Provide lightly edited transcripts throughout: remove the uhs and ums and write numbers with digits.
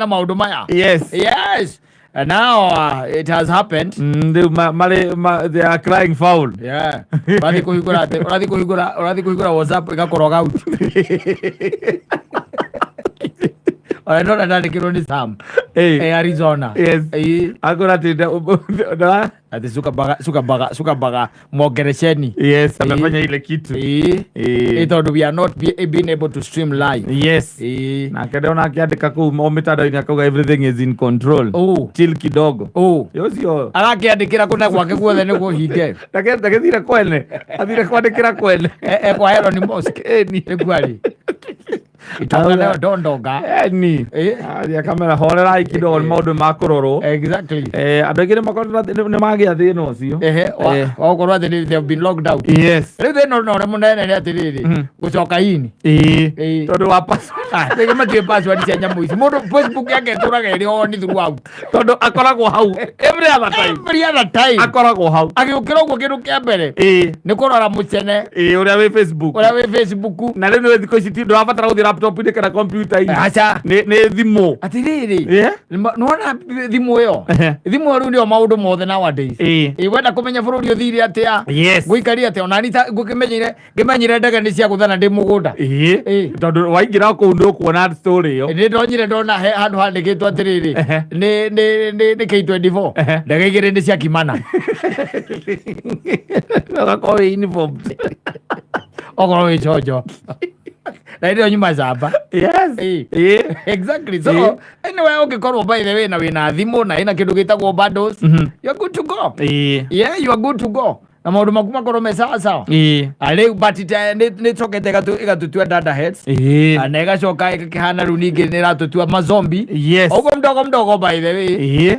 Na maũndũ maya. Yes. Yes, and now it has happened. Rĩu marĩ they are crying foul. Yeah, ũrathiĩ kũhingũra atĩ ũrathiĩ kũhingũra WhatsApp ĩgakoroga out. Ona ndona ndandĩkĩrwo nĩ Sam. Arizona. Akora atĩ Ati Zuckerberg mwongeresheni. Yes, amefanya ile kitu. Tondũ we are not being able to stream live. Nake ndona akĩandĩka kũu o mĩtandao-inĩ akauga everything is in control. Chill kidogo. Ũcio. Arakĩandĩkĩra kũna gwake guothe nĩguo hinge. Ndagĩthire kwene, athire kwandĩkĩra kwene. Ekwa Elon Musk. Ĩni. Nĩguo arĩ itonga nayo ndondonga. Eni. Athiĩ akamera horerai kidogo, nĩ maũndũ ma kũrorwo. Andũ aingĩ nĩ nĩ magĩa thĩna ũcio. Ehe, wa gũkorwo atĩ they have been locked out. Rĩu thĩna ũrĩa mũnene nĩ atĩrĩrĩ, gũcoka ini. Tondũ wa password. Rĩngĩ matiũĩ password cia nyamũ ici. Mũndũ Facebook yake ĩtũraga ĩrĩ on throughout. Tondũ akoragwo hau every other time. Every other time. Akoragwo hau. Agĩũkĩra ũguo, kĩndũ kĩa mbere nĩ kũrora mũcene Ĩĩ, ũrĩa wĩ Facebook. Ũrĩa wĩ Facebook. Na rĩu nĩ thikũ ici ti ndũrabatara gũthiĩ laptop-inĩ kana computer-inĩ. Aca. Nĩ thimũ. Atĩrĩrĩ, nĩwona thimũ ĩyo, thimũ ĩyo rĩu nĩyo maũndũ mothe nowadays. Ĩ wenda kũmenya bũrũri ũthire atĩa, gũikarie atĩa, onani ta ngũkĩmenyire ngĩmenyire ndege nĩ ciagũthana ndĩ mũgũnda. Tondũ waingĩra kũu nĩ ũkuona story ĩyo. Nĩ ndonyire ndona he handũ handĩkĩtwo atĩrĩrĩ, nĩ K24, ndege igĩrĩ nĩ ciakimana. Ũgakorwo wĩ uniform. Okorwo wĩ chonjo na ĩrĩa nyuma camba. Exactly. So anyway, ũngĩkorwo by the way na wĩna thimũ na ĩna kĩndũ gĩtagwo bundles, you're good to go. Yeah, you are good to go na maũndũ maku makorwo me sawa sawa. Rĩu but nĩ ĩcokete ĩgatutua dada heads. Na ĩgacoka ĩgakĩhana rĩu ningĩ nĩ ĩratũtua mazombi. Ũguo mdogo mdogo, by the way,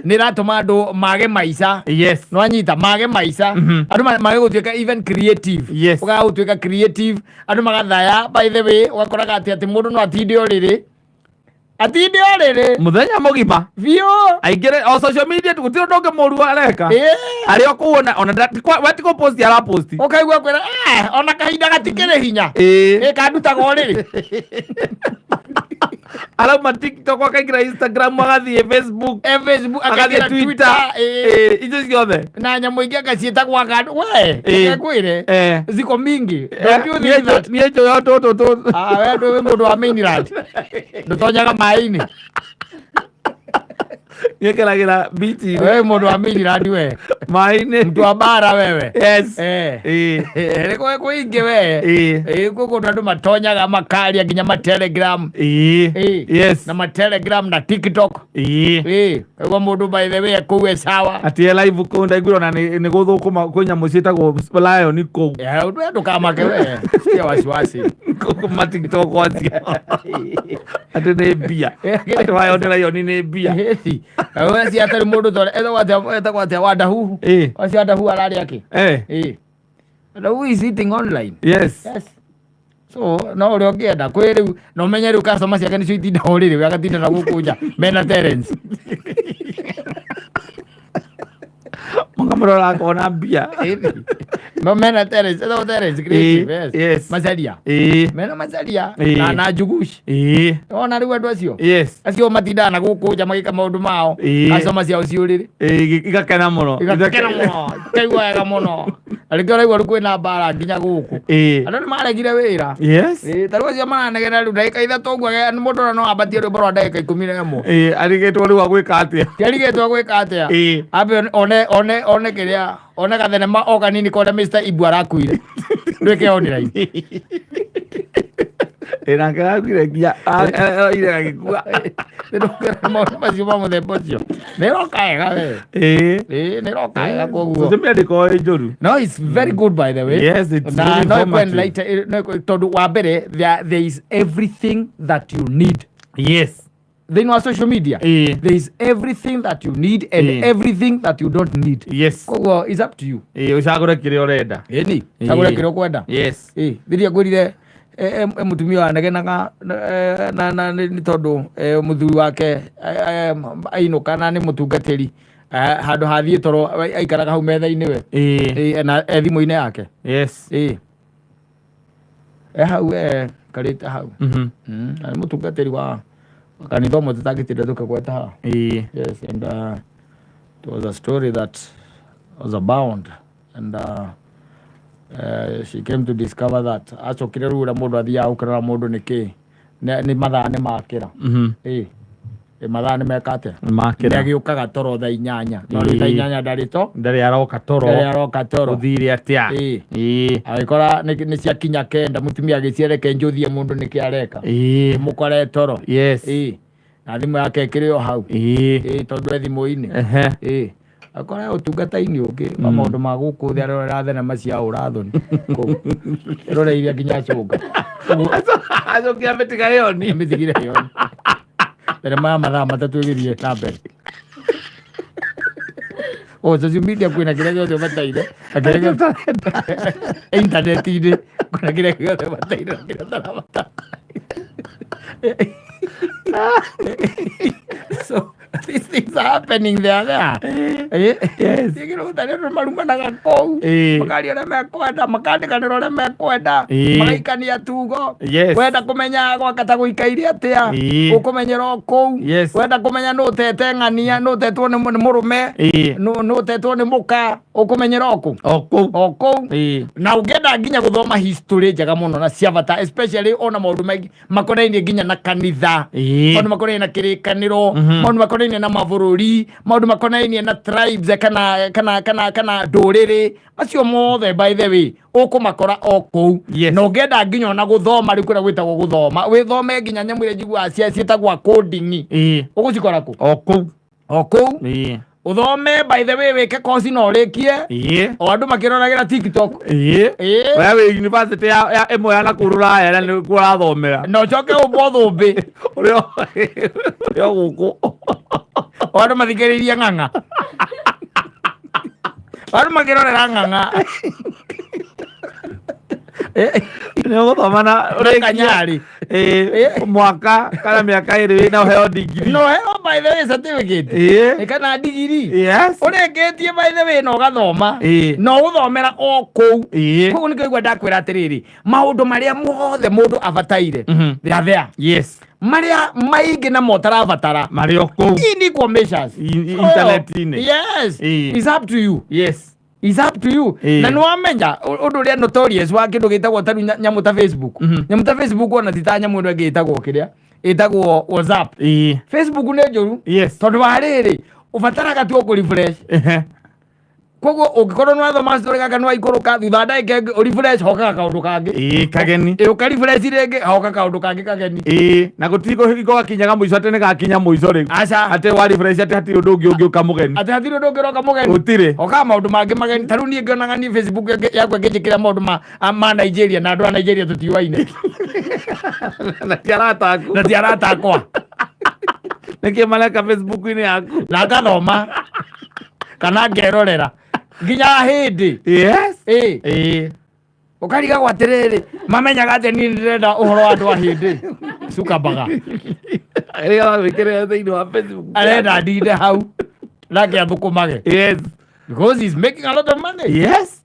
nĩ ĩratũma andũ mage maica. Nwanyita mage maica, andũ mage gũtuĩka even creative. Ũkaga gũtuĩka creative, andũ magathaya. By the way, ũgakoraga atĩ mũndũ no atinde ũrĩrĩ, atinde ũrĩrĩ mũthenya mũgima biũ. Aingĩre o social media, gũtirĩ ũndũ ũngĩ mũru areka. Arĩ o kũu ona we ti kũposti araposti. Ũkaigua kwĩra ona kahinda gatikĩrĩ hinya. Ĩ kandutaga ũrĩrĩ. Arauma TikTok, akaingĩra Instagram, agathiĩ Facebook, Facebook, agathiĩ akaingĩra Twitter. Twitter. Icio ciothe. Na nyamũ ingĩ agaciĩta gwa kandũ we kwĩre ziko mingi. Don't you think that Niĩ njũĩ o tũtũ tũ. Ah, we ndũĩ mũndũ wa mainland ndũtonyaga maĩ-inĩ. Niĩ ngeragĩra bichi. We mũndũ wa mainland we. Maĩ-inĩ. Mtu wa bara wewe. Nĩ kwĩ ingĩ we. Kwĩ kũndũ andũ matonyaga makaria nginya ma Telegram. Na ma Telegram na TikTok. Ũguo mũndũ by the way kũu e sawa. Atĩ e live kũu, ndaiguire ona nĩ gũthũkũma kwĩ nyamũ ciĩtagwo lion kũu. We ndũkamake, we sia wasiwasi. Kũu ma TikTok acio atĩ nĩ mbia, atĩ wayonera lion nĩ mbia. We si atarĩ mũndũ tore etagwo atĩa Wandahuhu. Wacio Wandahuhu ararĩa kĩ? Wandahuhu is eating online. Yes, so no ũrĩa ũngĩenda kwĩ rĩu na ũmenye rĩu customer ciake nĩcio itinda ũrĩrĩ, we agatinda na gũkũ nja mena Terence. Makamũrora akona mbia. No mena Terence, etagwo Terence Creative. Macaria. Mena Macaria na Njugush. Ona rĩu andũ acio acio matindaga na gũkũ nja magĩka maũndũ mao. Customer ciao ciũrĩrĩ. Igakena mũno. Igakena mũno, ikaigua wega mũno, na rĩngĩ ũraigua rĩu kwĩna mbara nginya gũkũ. Andũ nĩ maregire wĩra. Ta rĩu acio maranegena rĩu ndagĩka 3 ũguo, mũndũ ona no ambatie rwĩmbo rwa ndagĩka 11. Arigĩtwo rĩu agwĩka atĩa? Tiarigĩtwo gwĩka atĩa. Ambe one kĩrĩa, one gathenema o kanini kone Mr. Ibu arakuire ndwĩke online. Nake arakuire nginya aroire agĩkua. Nĩndũkĩra maũndũ macio ma mũthemba ũcio nĩroka wega we. Nĩroka wega koguo. Social media ndĩkoragwo ĩ njũru. No, it's very good, by the way. Yes, it's Na very no informative. enlighten, no tondũ wa mbere there is everything that you need thĩinĩ wa social media. There is everything that you need and everything that you don't need. Koguo it's up to you. Ũcagũre kĩrĩa ũrenda. Ĩni cagũre kĩrĩa ũkwenda. Rĩrĩa ngwĩrire mũtumia wanegenaga na nĩ tondũ mũthuri wake ainũka na nĩ mũtungatĩri, handũ hathiĩ toro aikaraga hau metha-inĩ we. Na e thimũ-inĩ yake. E hau e karĩte hau. Na nĩ mũtungatĩri wa Kanitha ũmwe tũtangĩtinda tũkĩgweta haha. Yes, and it was a story that was abound and she came to discover that acokire rĩu ũrĩa mũndũ athiaga gũkĩrora mũndũ nĩ kĩ nĩ mathaa nĩ makĩra. Ĩ ĩ mathaa nĩ meka atĩa? Makĩra. Nĩ agĩũkaga toro thaa 8, no rĩu thaa 8 ndarĩ to Ndarĩ aroka toro. Ndarĩ aroka toro. Ũthire atĩa? Agĩkora nĩ ciakinya 9, mũtumia agĩciareke njũthie mũndũ nĩkĩ areka. Mũkore toro. Na thimũ yake ĩkĩrĩ o hau. Tondũ e thimũ-inĩ. Akora ũtungata-inĩ ũngĩ wa maũndũ ma gũkũ thĩ, arorera thenema cia ũrathoni kũu, eroreirie nginya acũnga. Acokia mĩtiga ĩyo ni. Mĩtigire ĩyo thenema ya mathaa 3 ĩgĩthiĩ na mbere. O social media kwĩna kĩrĩa gĩothe ũbataire na kĩrĩa gĩothe intaneti-inĩ, kwĩna kĩrĩa gĩothe ũbataire na kĩrĩa ũtarabatara. So these things are happening there there. Ĩgĩrwo gũtarĩ andũ marumanaga kũu, makaria ũrĩa mekwenda, makandĩkanĩra ũrĩa mekwenda, magaikania tugo. Wenda kũmenya gwaka ta gũikaire atĩa, ũkũmenyera o kũu. Wenda kũmenya nũ ũtete ng'ania, nũ ũtetwo nĩ mũrũme, nũ ũtetwo nĩ mũka, ũkũmenyera o kũu. O kũu. O kũu. Na ũngĩenda nginya gũthoma history njega mũno na cia bata, especially ona maũndũ maingĩ makonainie nginya na kanitha, maũndũ makonainie na kĩrĩkanĩro, maũndũ makonainie na mabũrũri, maũndũ makonainie na tribes kana ndũrĩrĩ, macio mothe by the way ũkũmakora o kũu. Na ũngĩenda nginya ona gũthoma rĩu kũrĩa gwĩtagwo gũthoma, wĩthome nginya nyamũ iria njiguaga ciĩtagwo coding, ũgũcikora kũ? O kũu. O kũu. Ũthome by the way, wĩke kosi na ũrĩkie o andũ makĩroragĩra TikTok. We wĩ university ya ĩmwe ya nakũu rũraya na nĩkuo ũrathomera. Na ũcoke ũmbwo thũmbĩ. Ũrĩa o gũkũ. O andũ mathikĩrĩirie ng'ang'a, o andũ makĩrorera ng'ang'a. Nĩ ũgũthoma na ũrĩkie. Kanyarĩ. Mwaka kana mĩaka 2 wĩna ũheo degree. No heo by the way certificate. Ĩ kana degree. Ũrĩkĩtie by the way na ũgathoma. Na ũgũthomera o kũu. Koguo nĩkĩo igua ndakwĩra atĩrĩrĩ, maũndũ marĩa mothe mũndũ abataire, they are there. Marĩa maingĩ namo ũtarabatara Marĩ o kũu. In equal measures. Internet-inĩ. Yes. It's up to you. It's up to you. Na nĩ wamenya ũndũ ũrĩa notorious wa kĩndũ gĩtagwo ta rĩu nyamũ ta Facebook. Nyamũ ta Facebook ona ti ta nyamũ ĩno ĩngĩ ĩtagwo kĩrĩa ĩtagwo WhatsApp. Facebook nĩ njũru tondũ wa rĩrĩ, ũbataraga tu ũkũ refresh. Koguo ũngĩkorwo nĩ wathoma story gaka, nĩ waikũrũka, thutha wa ndagĩka ĩngĩ ũ refresh, hokaga kaũndũ kangĩ. Kageni. Ĩ, ũka refresh rĩngĩ, hoka kaũndũ kangĩ kageni. Na gũtirĩ kũhingo gakinyaga mũico atĩ nĩ gakinya mũico rĩu. Aca. Atĩ wa refresh atĩ hatirĩ ũndũ ũngĩ ũngĩũka mũgeni. Atĩ hatirĩ ũndũ ũngĩroka mũgeni. Gũtirĩ. Hokaga maũndũ mangĩ mageni. Ta rĩu niĩ ngĩonaga niĩ Facebook yakwa ĩngĩnjĩkĩra maũndũ ma Nigeria, na andũ a Nigeria tũtiũaine. Na ti arata aku. Na ti arata akwa. Nĩkĩ mareka Facebook-inĩ yaku? Na ngathoma kana ngerorera nginya hĩndĩ. Ũkarigagwo atĩrĩrĩ, mamenyaga atĩ niĩ ndĩrenda ũhoro wa andũ a hĩndĩ Zuckerberg? Nĩgetha wĩkĩre thĩinĩ wa Facebook. Arenda ndinde hau nake athũkũmage. Because he's making a lot of money. Yes,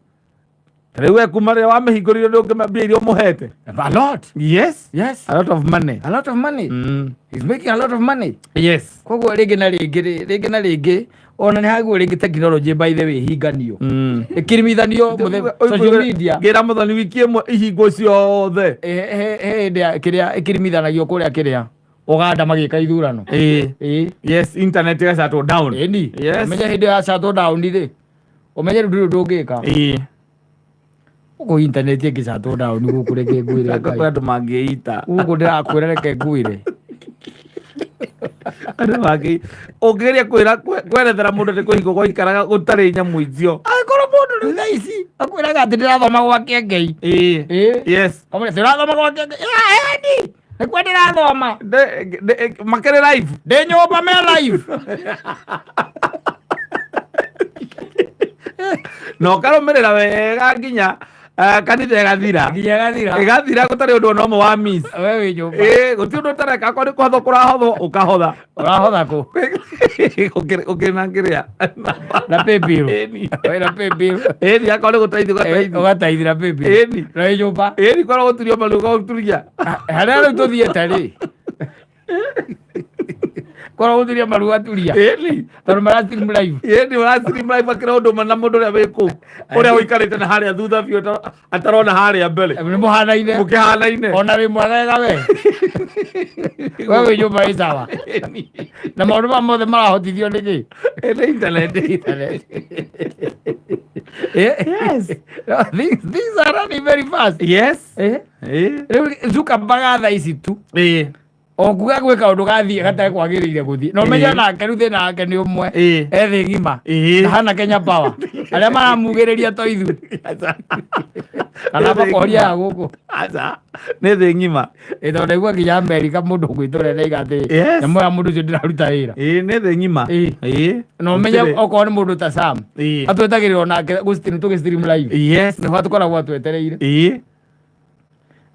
rĩu we kuma rĩrĩa wamĩhingũrire nĩ ũngĩ mbia iria ũmũhete. A lot. A lot of money. A lot of money. He's making a lot of money. Koguo rĩngĩ na rĩngĩ rĩ, rĩngĩ na rĩngĩ ona nĩ haguo rĩngĩ technology by the way hinganio, ĩkirimithanio social media. Ngĩra mũthoni wiki ĩmwe ihingwo ciothe. He hĩndĩ ya kĩrĩa ĩkirimithanagio kũrĩa kĩrĩa Ũganda magĩka ithurano. Yes, internet ĩgacatwo down. Ĩni. Ũmenye hĩndĩ ya shutdown down rĩ, ũmenye rĩu ndũrĩ ũndũ ũngĩka. Gũkũ internet ĩngĩ down gũkũ, reke ngwĩre. Kwĩ Ngai. Andũ mangĩita. Gũkũ ndĩrakwĩra, reke ngwĩre. Andũ mangĩ ũngĩgeria kwĩra kwerethera mũndũ atĩ kũhingwo gwaikaraga gũtarĩ nyamũ icio. Angĩkorwo mũndũ rĩu thaa ici akwĩraga atĩ ndĩrathoma gwa Kĩengei. Kamũre ndĩrathoma gwa Kĩengei. Ĩni nĩkuo ndĩrathoma. Makĩrĩ live. Ndĩ nyũmba me live. Na ũkarũmĩrĩra wega nginya kanitha ĩgathira. Nginya ĩgathira. Ĩgathira gũtarĩ ũndũ ona ũmwe wa miss. We wĩ nyũmba. Gũtirĩ ũndũ ũtareka, akorwo nĩ kũhothwo kũrahothwo, ũkahotha. Ũrahotha kũ? Ũkĩrĩ na kĩrĩa. Na paybill. Ĩni. Wĩna paybill. Ĩni, akorwo nĩ gũteithia ũgateithia. Ũgateithira paybill. Ĩni. Na wĩ nyũmba. Ĩni, korwo gũturia maru ũgaturia. Harĩa rĩu tũthiĩte rĩ. Korwo gũthuria maru aturia. Ĩni. Tondũ mara stream live. Ĩni ũra stream live akĩra ũndũ ũmwe na mũndũ ũrĩa wĩ kũu, ũrĩa ũikarĩte na harĩa thutha biũ atarona harĩa mbere. Nĩ mũhanaine. Mũkĩhanaine. Ona wĩ mwegega we. We wĩ nyũmba ĩ sawa. Na maũndũ maya mothe marahotithio nĩ kĩ? Nĩ internet. Internet. Yes. Things are running very fast. Yes. Rĩu Zuckerberg thaa ici tu. O kuga gwĩ kaũndũ gathiĩ gatarĩ kwagĩrĩire gũthiĩ. Na ũmenye nake rĩu thĩna wake nĩ ũmwe. E thĩ ng'ima. Na hana Kenya Power. Arĩa maramugĩrĩria to ithuĩ. Kana makoria ya gũkũ. Aca. Nĩ thĩ ng'ima. Ĩ tondũ ndaigua nginya Amerika mũndũ ũgwĩtũra ndaiga atĩrĩ. Yes. Nyamũ ya mũndũ ũcio ndĩraruta wĩra. Ĩĩ nĩ thĩ ng'ima. Na ũmenye okorwo nĩ mũndũ ta Sam. Atwetagĩrĩra onake gũ-stream tũgĩ-stream live. Yes. Nĩho tũkoragwo atwetereire.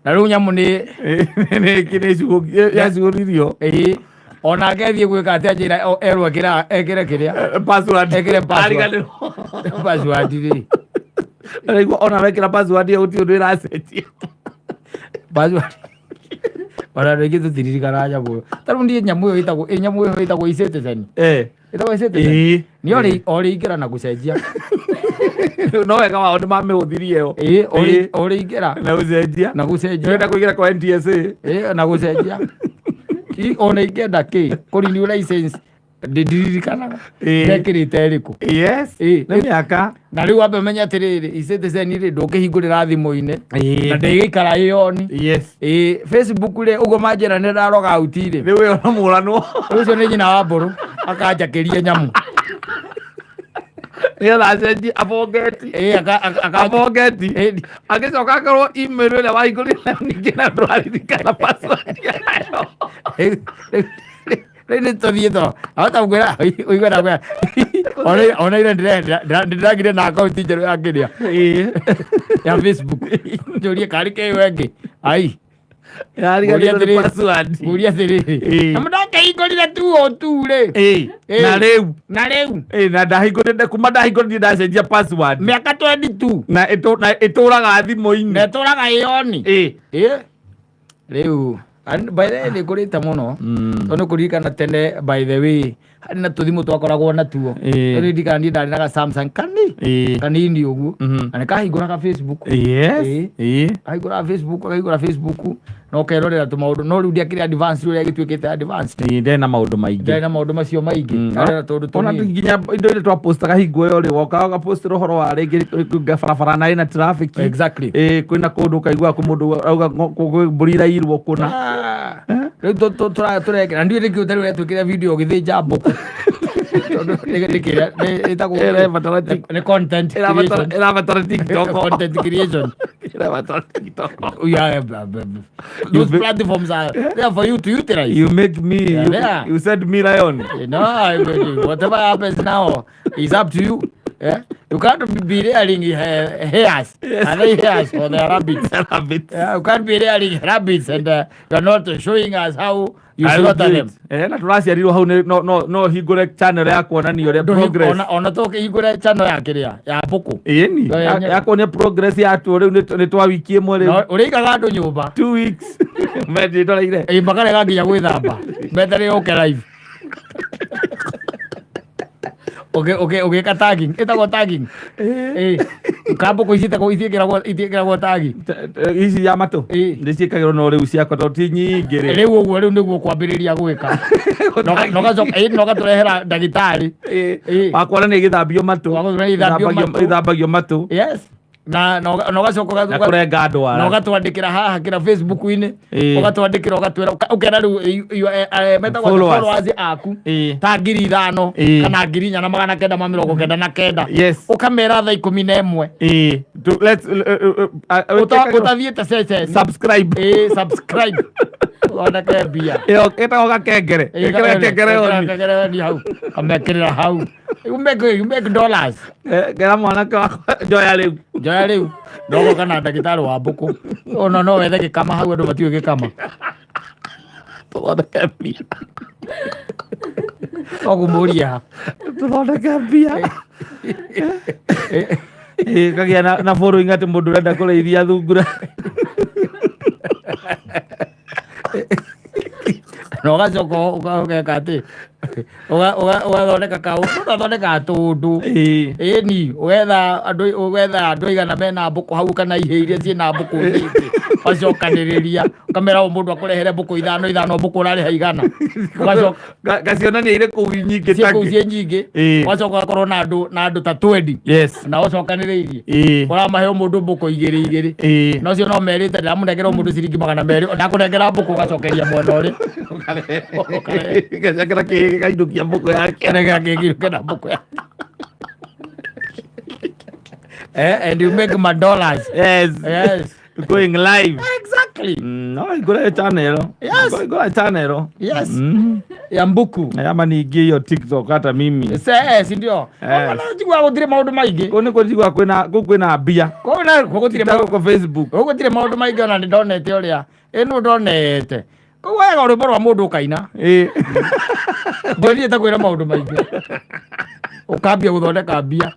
Na rĩu nyamũ nĩ Nĩ yacugũririo. Onake athiĩ gwĩka atĩa njĩra erwo ekĩre kĩrĩa. Password. Ekĩre password. Ariganĩrwo. Password rĩ. Araigua ona wekĩra password ĩyo gũtirĩ ũndũ ĩracenjia. Password. Ona rĩngĩ tũtiririkanaga nyamũ ĩyo. Ta rĩu niĩ nyamũ ĩyo ĩtagwo, ĩ nyamũ ĩyo ĩtagwo e-Citizen. Ĩtagwo e-Citizen. Nĩ orĩ ingĩra na gũcenjia. No wega wao nĩ mamĩhũthirie ĩyo. Ĩĩ, orĩ ingĩra. Na gũcenjia. Na gũcenjia. Ũrenda kũingĩra kwa NTSA. Ĩĩ, na gũcenjia. Ona ingĩenda kĩ, kũ renew license ndĩririkanaga. Ndekĩrĩte ĩrĩkũ. Yes. Nĩ mĩaka. Na rĩu wambe ũmenye atĩrĩrĩ, e-Citizen rĩ ndũngĩhingũrĩra thimũ-inĩ. Na ndĩgĩikara ĩ on. Yes. Ĩĩ, Facebook rĩ ũguo manjĩra nĩ ndalog out rĩ. Rĩu ĩyo no mũranwo. Rĩu ũcio nĩ nyina wa mbũrũ akanjakĩria nyamũ. Nĩgetha acenjie abongeti. Ĩĩ, Abongeti. Agĩcoka akorwo email ĩrĩa wahingũrire nayo ningĩ na ndũraririkana password yayo. Rĩu nĩ tũthiĩ to ahota kwĩra ũigue na kwĩra ona ira ndĩragire na akaunti njerũ ya kĩrĩa ya Facebook, njũrie karĩ kĩyo ĩngĩ ai. Yariganĩrwo nĩ password. Ngũria atĩrĩrĩ, na mũndakĩhingũrire tu o tu rĩ. Na rĩu. Na rĩu. Ĩĩ, na ndahingũrire, kuma ndahingũrire ndacenjia password. Mĩaka 22. Na ĩtũraga thimũ-inĩ. Na ĩtũraga ĩ on. Rĩu and by the way nĩ ngũrĩte mũno, tondũ kũririkana tene, by the way, harĩ na tũthimũ twakoragwo natuo. Rĩu ndirikana niĩ ndarĩ na ga Samsung kani kanini ũguo, na nĩ kahingũraga Facebook. Kahingũraga Facebook, akahingũra Facebook na ũkerorera tũmaũndũ, no rĩu ndiakĩrĩ advanced ũrĩa gĩtuĩkĩte advanced. Ĩĩ, ndarĩ na maũndũ maingĩ. Ndarĩ na maũndũ macio maingĩ. Ndarĩ na tũũndũ Ona tũnini. nginya indo iria twapostaga hingo ĩyo rĩ, wokaga ũgapostĩra ũhoro wa rĩngĩ barabara na ĩna traffic. Ĩĩ, kwĩna kũndũ ũkaigua kũ mũndũ auga kwĩ mbũri irairwo kũna. Ah, rĩu tũrekĩra ndiũĩ nĩkĩ ũtarĩ ũretwĩkĩra video ũgĩthĩnja mbũkũ, tondũ nĩ kĩrĩa ĩtagwo Ĩrabatara nĩ content ĩrabatara creation. Ĩrabatara TikTok. Content creation. Ĩrabatara TikTok. Yeah, blah, blah, blah. Those platforms are there for you to utilize. You make me you, you said me lion. Whatever happens now is up to you. Yeah? You can't be rearing hares. Yes. Are they hares or they are rabbits? Rabbits. Yeah, you can't be rearing rabbits and you're not showing us how you I will slaughter do them. it. Na tũraciarirwo hau no hingũre channel ya kuonania ũrĩa progress. Ona tũkĩhingũre channel ya kĩrĩa ya mbũkũ. Ĩni ya kuonia progress yatuo rĩu nĩ twa wiki ĩmwe No, rĩu. ũrĩigaga andũ nyũmba. 2 weeks mendĩtoreire. Ĩ, makarega nginya gwĩthamba meterere ũke live ũgĩka tagging, ĩtagwo tagging. Ĩ, ka mbũkũ ici itiĩkĩragwo itiĩkĩragwo tag? Ici ya matũ nĩ ciĩkagĩrwo, no rĩu ciakwa tondũ ti nyingĩ rĩ. Rĩu ũguo rĩu nĩguo kwambĩrĩria gwĩka. Na ũgacoka na ũgatũrehera ndagĩtarĩ. Wakwa nĩ ĩgĩthambio matũ. Wa gũtũrehera ithambio matũ. Ĩthambagio matũ. Yes, na ũgacoka Na kũrenga ndwara. Na ũgatwandĩkĩra haha kĩra Facebook-inĩ. Ũgatwandĩkĩra, ũgatwĩra, ũkera rĩu metagwo atĩa? Followers. Followers aku ta 5,000 kana 4,999. Ũkamera thaa 11 Ĩĩ. Let's ũtathiĩte ceceni. Subscribe. Ĩĩ, subscribe ũthondeke mbia. Ĩyo ĩtagwo gakengere. Ĩkĩra gakengere on. Gakengere on hau, kamekĩrĩra hau, you make dollars. Ngera mwanake wakwa njoya rĩu. Njoya rĩu nogoka na ndagĩtarĩ wa mbũkũ, ona no wethe gĩkama hau, andũ matiũĩ gĩkama. Tũthondeke mbia. No kũmũria. Tũthondeke mbia. Ĩĩ, kagĩa na following atĩ mũndũ ũrenda kũrĩithia thungura. Na ũgacoka ũgeka atĩ Ũgathondeka kaũndũ, ũgathondeka tũndũ. Ĩni ũgetha andũ aigana mena mbũkũ hau kana ihĩ iria ciĩna mbũkũ nyingĩ, ũgacokanĩrĩria, ũkamera o mũndũ akũrehere mbũkũ ithano ithano, mbũkũ ũrarĩha 100, ũgacoka Ngacionania irĩ kũu nyingĩ. Ciĩ kũu ciĩ nyingĩ. Ũgacoka ũgakorwo na andũ ta 20 na ũcokanĩrĩirie, ũramahe o mũndũ mbũkũ igĩrĩ igĩrĩ. Na ũcio no merĩte ndĩramũnengera o mũndũ ciringi 200, ndakũnengera mbũkũ, ũgacokeria mwena ũrĩa. Gacakĩra kĩhĩ gĩkainũkia mbũkũ yake. Kanengera kĩngĩ na mbũkũ ya and you make my dollars. Yes. Going live. Exactly. No hingũre channel. Hingũra channel. Ya mbuku. Ama niingie hiyo TikTok hata mimi. Se, si ndio? Ona njigua gũtirĩ maũndũ maingĩ. Kũu nĩ kũnjigua kwĩna kũu kwĩna mbia. Kũu na gũtirĩ Ta gũkũ Facebook. Gũtirĩ maũndũ maingĩ, ona nĩ ndonete ũrĩa ĩno ndonete kũu wega rwĩmbo rwa mũndũ ũkaina. Ndonire ta kwĩra maũndũ maingĩ, ũkambia gũthondeka mbia.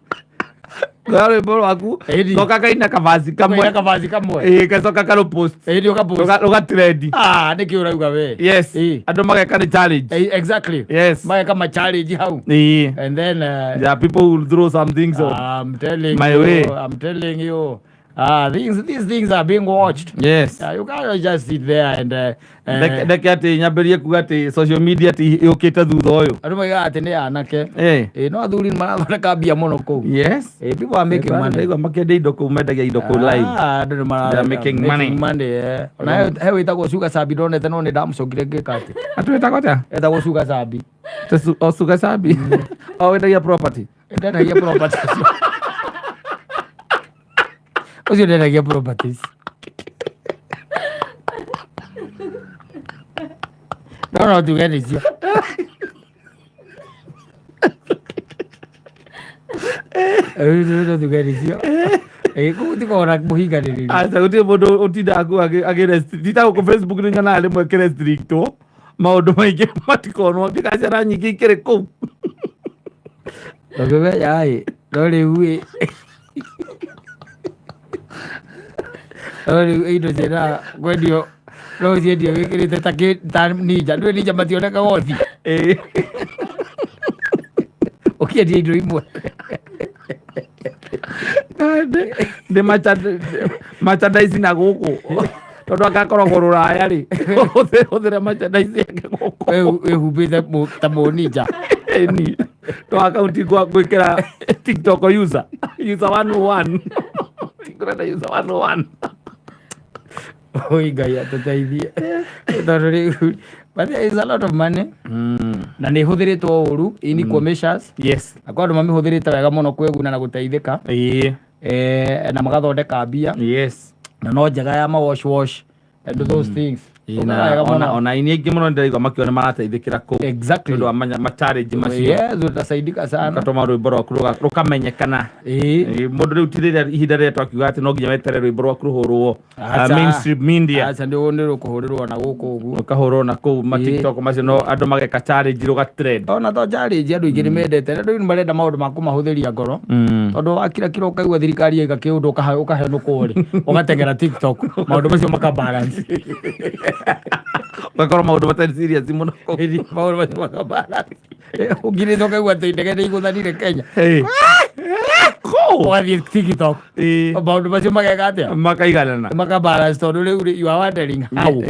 Kwa rwĩmbo rwaku. Coka kaina kabaci kamwe. Kaina kabaci kamwe. Gacoka karũ-post. Ĩni ũkapost. Rũga trend. Ah, nĩkĩ ũrauga we? Andũ mageka nĩ challenge. Exactly. Mageka ma challenge hau. And then There are people who will throw some things on I'm telling my you, way. I'm telling you, these things are being watched. You can't just sit there and Reke atĩ nyambĩrie kuga atĩ social media ti yũkĩte thutha ũyũ. Andũ maigaga atĩ nĩ anake. No athuri nĩ marathondeka mbia mũno kũu. People are making money. Ndaigua makĩendia indo kũu, mendagia indo kũu live. Ah, andũ nĩ They are making money. Money, eh. Ona he wĩtagwo Sugar Sabi ndonete, no nĩ ndamũcokire ngĩka atĩ. Atĩ wĩtagwo atĩa? Etagwo Sugar Sabi. O Sugar Sabi o wendagia property. Ndendagia properties. Ũcio ndendagia properties. No tuge nĩcio. No tuge nĩcio. Kũu tikoragwo na mũhinganĩrĩrio. Aca, gũtirĩ mũndũ ũtindaga kũu agĩ ta gũkũ Facebook nĩ nyonaga rĩmwe ĩkĩrestrictwo, maũndũ maingĩ matikonwo ndiga ciana nyingĩ ikĩrĩ kũu. Ndũngĩmenya ĩ, no rĩu ĩ, no rĩu indo ciendaga kwendio, no ciendio wĩkĩrĩte ta ninja, ndũĩ ninja mationekaga ũthiũ. Ũkĩendia indo imwe. Ndĩ merchandise na gũkũ tondũ agakoragwo rũraya rĩ, hũthĩre merchandise yake gũkũ. Wĩhumbĩte ta mũninja. Ĩni no akaunti gwĩkĩra TikTok user 101, ngũrenda user 101. Oi, Ngai atũteithie, tondũ rĩu, but there is a lot of money na nĩ ĩhũthĩrĩtwo ũru in equal measures. Na kwa andũ mamĩhũthĩrĩte wega mũno kwĩguna na gũteithĩka, na magathondeka mbia. Na no njega ya ma wash wash and those things. Na wega ona mũno. Ona aini aingĩ mũno ndĩraigua makiona marateithĩkĩra kũu Exactly. nĩ ũndũ wa ma challenge macio. Yes, utasaidika sana. Ũgatũma rwĩmbo rwaku rũkamenyekana. Mũndũ rĩu ti rĩrĩa ihinda rĩrĩa twakiuga atĩ no nginya weterere rwĩmbo rwaku rũhũrwo Aca. mainstream media. Aca, nĩ rũkũhũrĩrwo na gũkũ ũguo. Rũkahũrwo na kũu ma TikTok macio, no andũ mageka challenge rũga trend. Ona to challenge, andũ aingĩ nĩ mendete, andũ nĩ marenda maũndũ ma kũmahũthĩria ngoro, tondũ wakira kira ũkaigua thirikari yaiga kĩũndũ ũkahenũkwo rĩ, ũgateng'era TikTok, maũndũ macio maka balance. Ũgakorwo maũndũ matarĩ serious mũno. Ĩni, maũndũ macio maka balance. Ũngirĩte ũkaigua atĩ ndege nĩ igũthanire Kenya. Kũu. Ũgathiĩ TikTok, maũndũ macio mageka atĩa? Makaiganana. Maka balance, tondũ rĩu rĩ, you are wondering how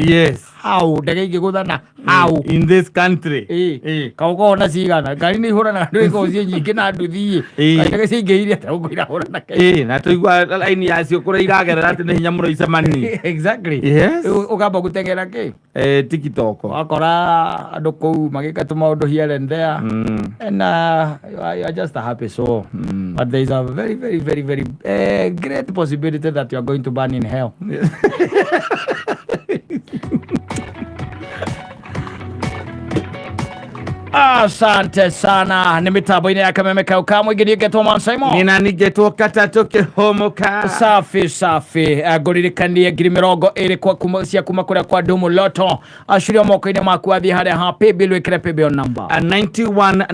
how ndege ingĩgũthana how In this country. Kaũkorwo na cigana ngari nĩ ihũranaga, ndũ ikorwo ciĩ nyingĩ na nduthi ĩ, ndege ciingĩhire atĩa gũkũ irahũrana Kenya? Na tũigua laini yacio kũrĩa iragerera atĩ nĩ hinya mũno icemanie. Exactly. Rĩu ũkamba gũteng'era kĩ? TikTok. Wakora andũ kũu magĩka tũmaũndũ here and there, and you are just a happy soul, but there is a very very very very great possibility that you are going to burn in hell. Asante sana, nĩ mĩtambo-inĩ ya Kameme kau ka mũingĩ, niĩ ngetwo Man Simon. Nina nĩngetwo katatũ kĩhũmũka. Safi safi. Ngũririkanie 20,000 kwa kuma, cia kuma kũrĩa kwa Dumu Lotto acurio moko-inĩ maku, athiĩ harĩa ha paybill wĩkĩre paybill number 91.